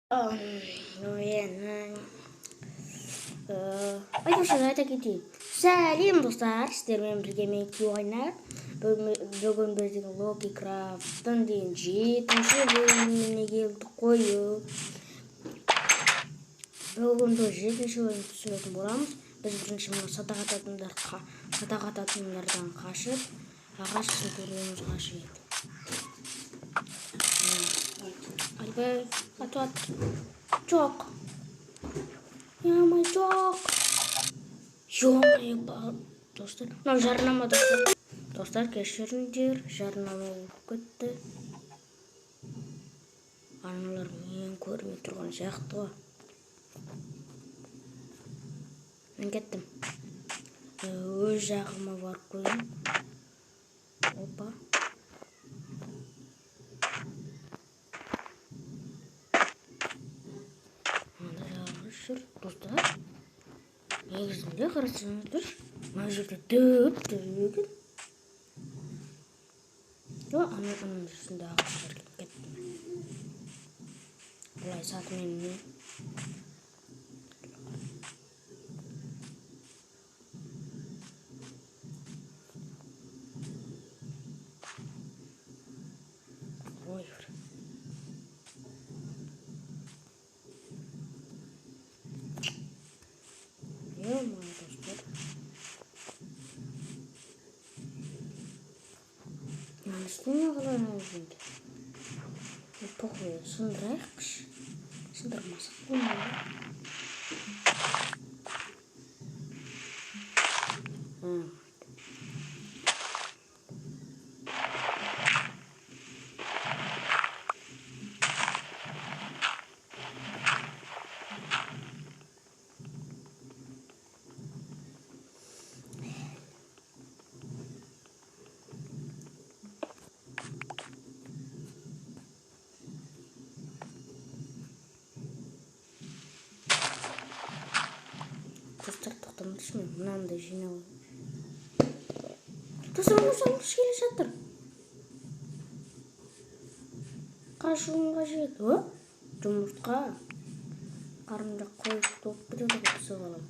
Айтпақшы, айта кетейін. Сәлем, достар, сіздермен бірге мен, Кюайнар. Бүгін біздің Локи Крафттың деген жетінші бөліміне келдік қой. Бүгін біз жетінші бөлім түсіретін боламыз. Біз бірінші мына садақ ататындардан қашып, ағаш сындыруымыз қажет. Ойбай, атып жатыр. Жоқ. Ё-моё, жоқ. Ё-моё, достар. Мынау жарнама, достар. Достар, кешіріңдер, жарнама болып кетті. Аналар мен көрмей тұрған сияқты ғой. Мен кеттім. Өз жағыма барып қояйын. Опа. Анда жарылыс жүр. Достар, негізінде қарасаңыздар, мына жерде дөп дөп екен. Жоқ, ана ананың үстінде ағаш бар екен. Кеттім. Былай сатымен не? Ой, ё-моё, достар. Мынаны үстіне қалай енді? Похуй, сындырайықшы. Сындырмасақ болмайды. Достар, тоқтаңдаршы, мен мынаны да жинап алайын. Достар, мына жарылғыш келе жатыр. Қашуым қажет. О, жұмыртқа. Қарнымда қойып толып кетеді ғой, пісіп аламын.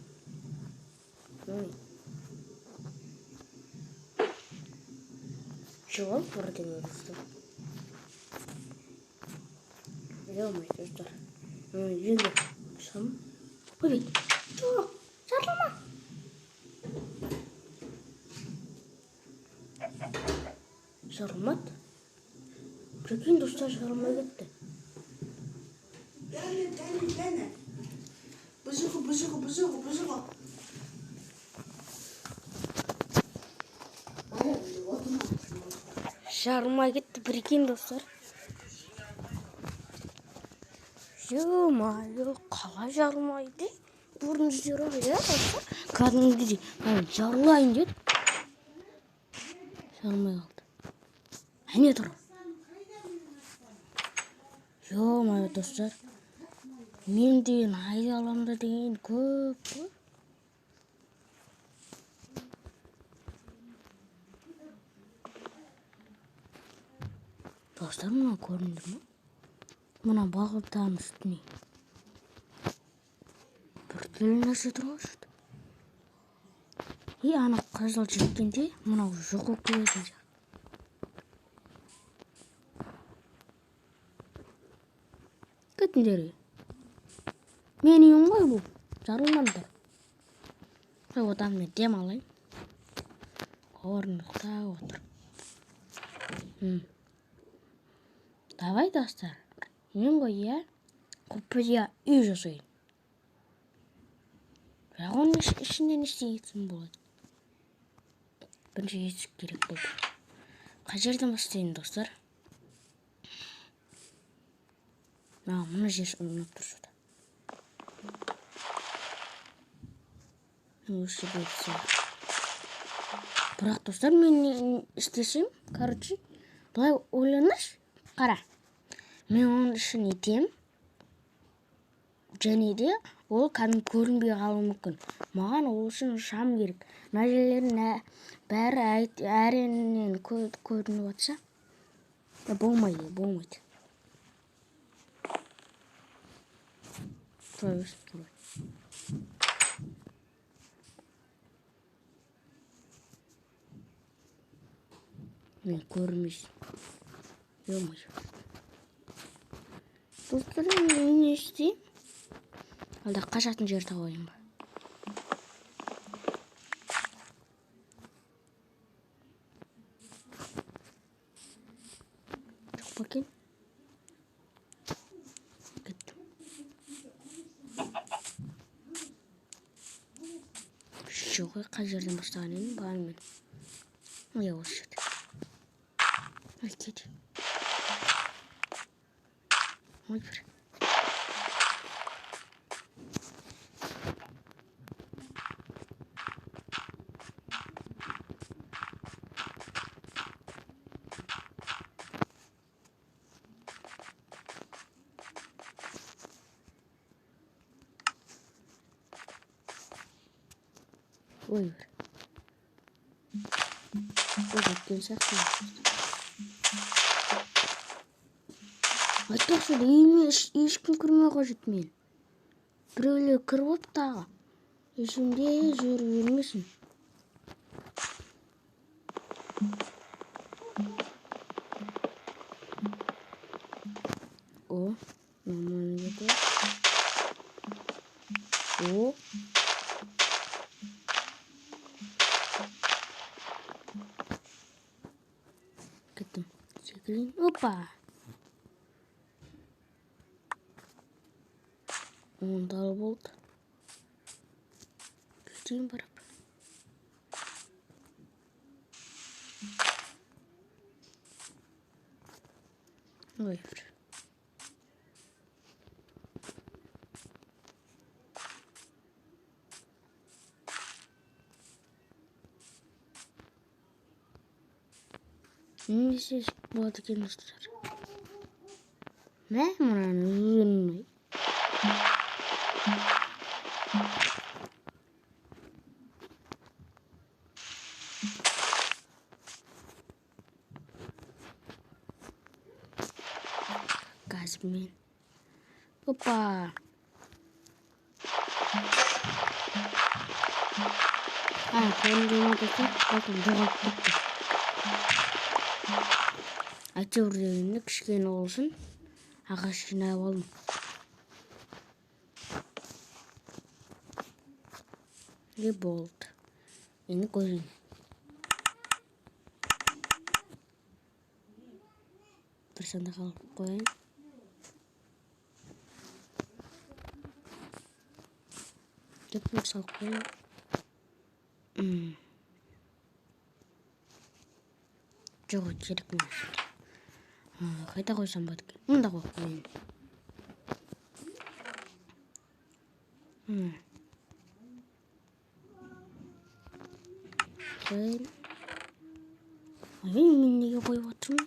Міне. Жеп алып бірдеңе, достар. Ё-моё, достар. Енді шығамын. Ой, жоқ, жарылма. Жарылмады. Прикинь, достар, жарылмай кетті. Дәне, дәне, дәне. Бұжығы, бұжығы, бұжығы, бұжығы. Жарылмай кетті, прикинь, достар. Ё-моё, қалай жарылмайды? Көрдіңіздер ғой, иә, достар? Кәдімгідей жарылайын деді. Жарылмай қалды. Әне тұр. Ё-моё, достар. Мен деген айдаламда деген көп қой. Достар, мына көрдіңдер ме? Мына бағытаның үстіне. Біртүрлі нәрсе тұр ғой жерде. И ана қызыл жеткенде мынау жоқ болып кететін сияқты. Кетіңдер. Менің үйім ғой бұл. Жарылмаңдар. Қой, одан мен дем алайын. Орындықта отыр. Давай, достар. Мен ғой, иә? Құпия үй жасайын. Бірақ оның ішінде не істейсің болады? Бірінші есік керек болды. Қай жерден бастайын, достар? Мына жер ұнап тұр что-то. Осы жерде істеймін. Бірақ, достар, мен не істесем, короче, былай ойланайыншы, қара. Мен оның ішін етем. Және де ол кәдімгі көрінбей қалуы мүмкін. Маған ол үшін шам керек. Мына жерлердің бәрі әрінен көрініп жатса, болмайды, болмайды. Тұра берсін, тұра. Мен көрмейсің. Ё-моё. Достар, мен не істеймін? Алда қашатын жер табайын ба? Жоқ па екен? Кеттім. Жоқ, қай жерден бастаған едім? Бағана мен. Иә, осы жерде. Ай, кет. Ой, бір. Ой, бір. Ой, кеткен сияқты. Айтпақшы, үйіме ешкім кірмеу қажет мен. Біреулер кіріп алып тағы. Ішімде жүріп жүрмесін. О, нормально кетті. О. Кеттім. Секірейін. Опа. 10 тал болды. Кетейін барып. Ой, бір. Не десе болады екен, достар? Мә, мынаны өзім. Қазір мен. Опа. А, көрінген ма, достар? Балтам жоғалып кетті. Әйтеуір дегенде кішкене болсын ағаш жинап алдым. И болды. Енді көрейін. Бір сандық алып қояйын. Деп бір салып қояйын. Жоқ, керек емес. Қайда қойсам болады екен? Мында қойып қояйын. Қояйын. Ой, мен неге қойып отырмын?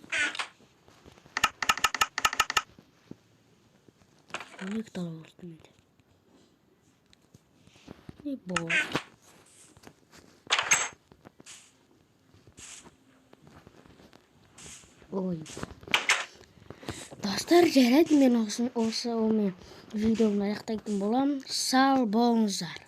2 тал болды менде. Не болды? Ой. Достар, жарайды, мен осы видеомды аяқтайтын боламын. Сау болыңыздар.